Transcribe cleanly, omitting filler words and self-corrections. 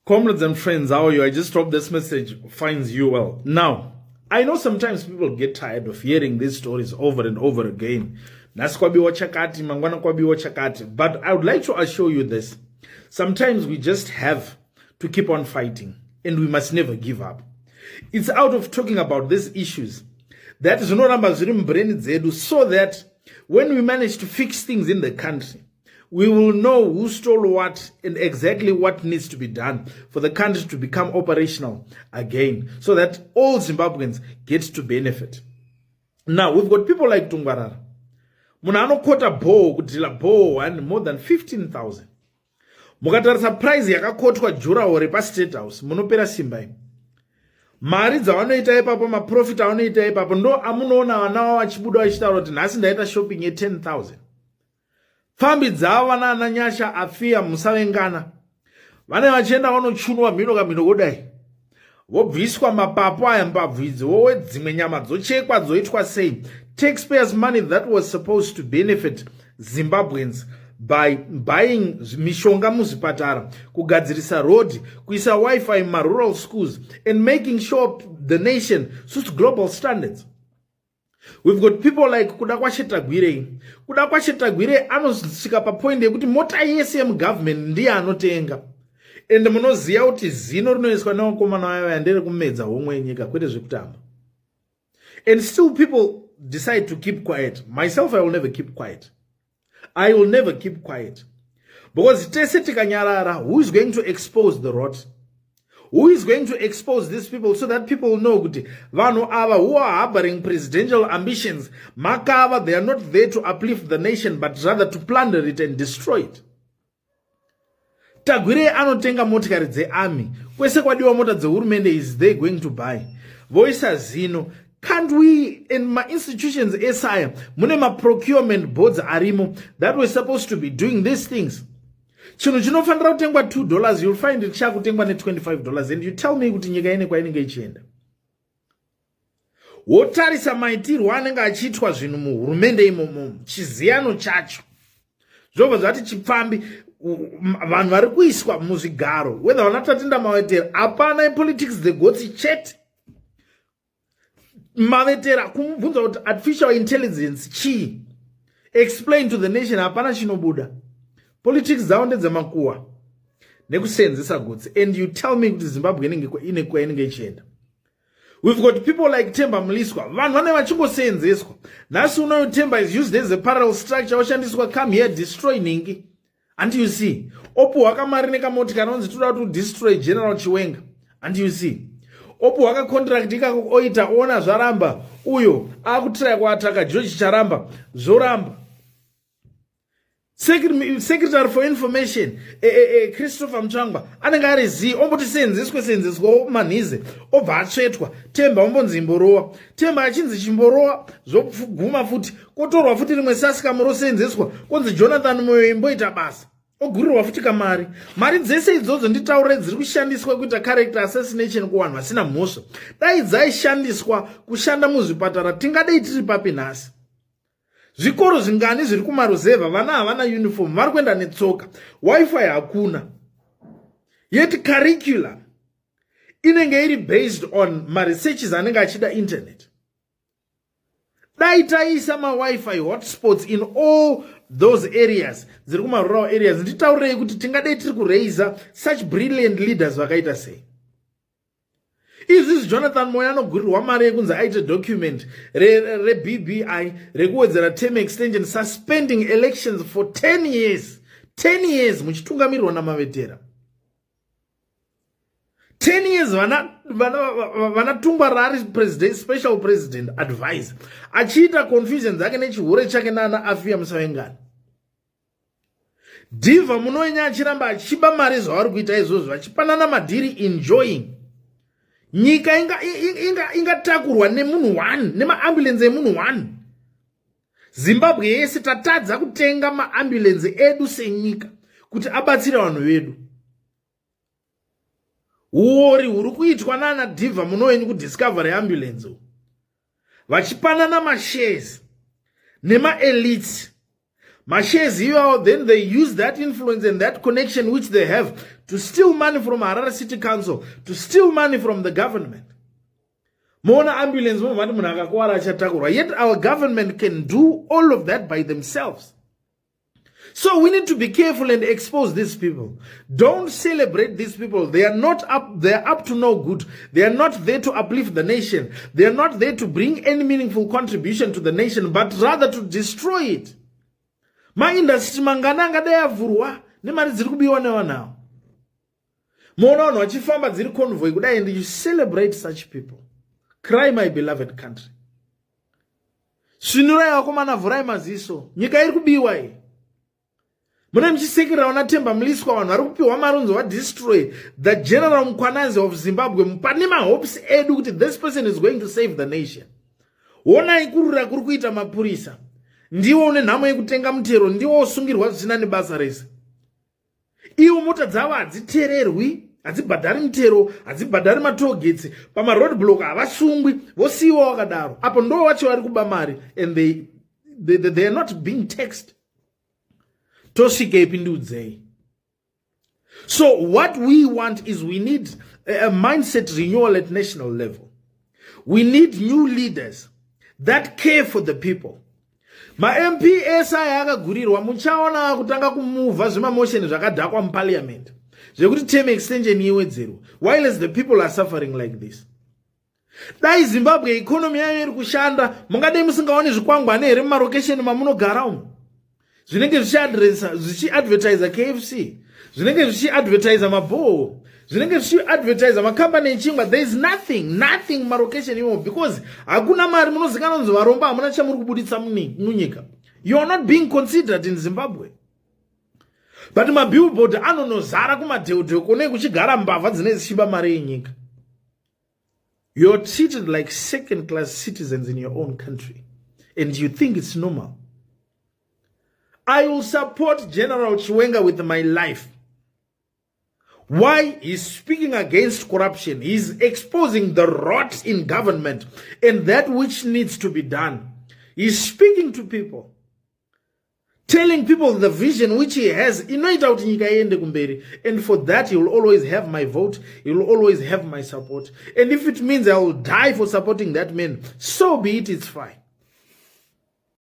Comrades and friends, how are you? I just hope this message finds you well. Now, I know sometimes people get tired of hearing these stories over and over again. Nhasi kwabiwa chakati, mangwana kwabiwa chakati. But I would like to assure you this. Sometimes we just have to keep on fighting and we must never give up. It's out of talking about these issues that zvinoramba zviri mubrain dzedu so that when we manage to fix things in the country, we will know who stole what and exactly what needs to be done for the country to become operational again so that all Zimbabweans get to benefit. Now, we've got people like Tungwarara. Munhu anokota borehole, kudrilla borehole and more than 15,000. Mukatarisa price yakakotwa durawall repaState House, munopera simba imi. Mari dzavanoita ipapo, maprofit avanoita ipapo, ndo amunoona vana vavo vachibuda vachitaura kuti nhasi ndaita shopping ye10,000. Pfambi dzavo vana Nyasha Afia Musavengana vane vachienda vanochunwa mhino kamhino kudai, vobviswa mapapu aya, mbabvu idzi, wowe dzimwe nyama dzochekwa, dzoitwa sei. Taxpayers' money that was supposed to benefit Zimbabweans by buying mishonga muzvipatara, kugadzirisa road, kuisa WiFi mumarural schools and making sure the nation suits global standards. We've got people like Kudakwashe Tagwirei. Kudakwashe Tagwirei anosvika papoint yekuti mota yese yemugovernment ndiye anotenga. And munoziva kuti zino rinoiswa nevakomana vaya nderekumedza homwe yenyika, kwete zvekutamba. And still people decide to keep quiet. Myself, I will never keep quiet. I will never keep quiet because tese tikanyarara, who is going to expose the rot? Who is going to expose these people so that people know kuti vanhu ava who are harboring presidential ambitions makava? They are not there to uplift the nation but rather to plunder it and destroy it. Tagwirei anotenga motikari dzearmy. Kwese kwadiwa mota dzehurumende is they going to buy, voisa zino. Can't we, in mainstitutions esaya mune maprocurement boards arimo that were supposed to be doing these things? Chinhu chinofanira kutengwa $2, you'll find it chakutengwa ne$25, and you tell me kuti nyika ine kwainenge ichienda. Wotarisa maitirwo anenge achiitwa zvinhu muhurumende imomo, chiziyano chacho zvobva zvati chipfambi. Vanhu vari kuiswa muzvigaro, whether vana Tatenda Mavetera, hapana ipolitics dzegotsi chete. Mavetera kumubvunza kuti artificial intelligence chii, explain to the nation, hapana chinobuda. Politics dzavo ndedzemakuwa nekusenzesa gotsi. And you tell me kuti Zimbabwe ine kwainenge ichienda. We've got people like Temba Mliswa. Vanhu vane vachingosenzeswa. Nhasi unoyo Temba is used as a parallel structure, oshandiswa, come here, destroy ningi. And you see opuhwa kamari nekamoti kanonzi toda kuti udestroy General Chiwenga. And you see opuhwa kacontract ikako, oita ona zvaramba, uyo akutraya kuataka George Charamba, zvoramba. Secretary for Information Christopher Mutsvangwa anenge ari z omboti senzeswe senzeswa manhize, obva atsvetwa. Temba ombonzi imborowa. Temba achinzi chimborowa, zvoguma futi kotorwa futi rimwe sasikamu rosenzeswa, konzi Jonathan Moyo imboita basa, ogurirwa futi kamari. Mari dzese idzodzo, nditaurire, dziri kushandiswa kuita character assassination kuvanhu vasina mhosva. Dai dzaishandiswa kushanda muzvipatara, tingadei tiri papi nhasi? Zvikoro zvingani zviri kumaruzevha, vana havana uniform, vari kuenda netsoka, WiFi hakuna, yet curriculum inenge iri based on maresearches anenge achida internet. Dai taisa maWiFi hotspots in all those areas dziri kumarural areas, nditaurirei kuti tingadei tiri kuraisa such brilliant leaders vakaita sei? Izvizvi Jonathan Moyo anogurirwa mari yekunzi aite document reBBI rekuwedzera term extension, suspending elections for 10 years. 10 years muchitungamirirwa naMavetera. 10 years vana Tungwarara, president, special president advice, achiita confusion dzake nechihure chake nana Afia Musavengani. Dhivha Munoenya achiramba achiba mari zvavari kuita izvozvo, vachipanana madhiri, enjoying. Nyika ingatakurwa inga nemunhu one, nemaambulensi emunhu one. Zimbabwe yese tatadza kutenga maambulensi edu senyika kuti abatsire vanhu vedu. Uori huri kuitwa nana Dhivha Munoenyu kuDiscovery Ambulance, vachipanana mashares nemaelites. Mashares iwawo, then they use that influence and that connection which they have to steal money from Harare City Council, to steal money from the government. Moona ambulance, momati munhu akakwara achatakurwa, yet our government can do all of that by themselves. So we need to be careful and expose these people. Don't celebrate these people. They are not up, they are up to no good. They are not there to uplift the nation. They are not there to bring any meaningful contribution to the nation, but rather to destroy it. Maindustry mangana angadai avhurwa nemari dziri kubiwa nevanhu ava? Moona vanhu vachifamba dziri convoy kudai, and you celebrate such people. Cry, my beloved country. Svinurai, vakomana, vhurai maziso. Nyika iri kubiwa iyi. Mune muchisekerera vana Temba Mliswa, vanhu vari kupiwa mari unzi vadestroy the General Mkhwanazi of Zimbabwe. Pane mahopes edu kuti this person is going to save the nation. Honai kurura kuri kuita mapurisa. Ndiwo une nhamo yekutenga mutero, ndiwo osungirwa zvisina nebasa rese. Ivo mota dzavo hadzitererwi, hadzibhadhari mutero, hadzibhadhari matollgates, pamaroad block havasungwi, vosiyiwa vakadaro. Apo ndo vacho vari kuba mari and they are not being taxed. Tosvikepi? Ndiudzei. So what we want is we need a mindset renewal at national level. We need new leaders that care for the people. MaMP ese aya akagurirwa. Muchaona kutanga kumuvha zvimamotion zvakadhakwa muparliament zvekuti term extension iwedzerwa, while as the people are suffering like this. Dai Zimbabwe economy yayo iri kushanda, mungadai musingaoni zvikwangwani here mumarokesheni mamunogara umu zvinenge zvichiadvertisa KFC, zvinenge zvichiadvertisa mabhoho, zvinenge zvichiadvertisa makambani echingwa? There is nothing, nothing mumarokesheni imomo because hakuna mari. Munozikanwa kunzi varombo, hamuna chamuri kubuditsa munyika. You are not being considered in Zimbabwe, but mabillboard anonozara kumadheudheu kune kuchigara mbavha dzinenge dzichiba mari yenyika. You're treated like second class citizens in your own country and you think it's normal. I will support General Chiwenga with my life. Why? He's speaking against corruption. He's exposing the rot in government and that which needs to be done. He's speaking to people, telling people the vision which he has inoita kuti nyika iende kumberi, and for that he will always have my vote. He will always have my support, and if it means I will die for supporting that man, so be it. It's fine.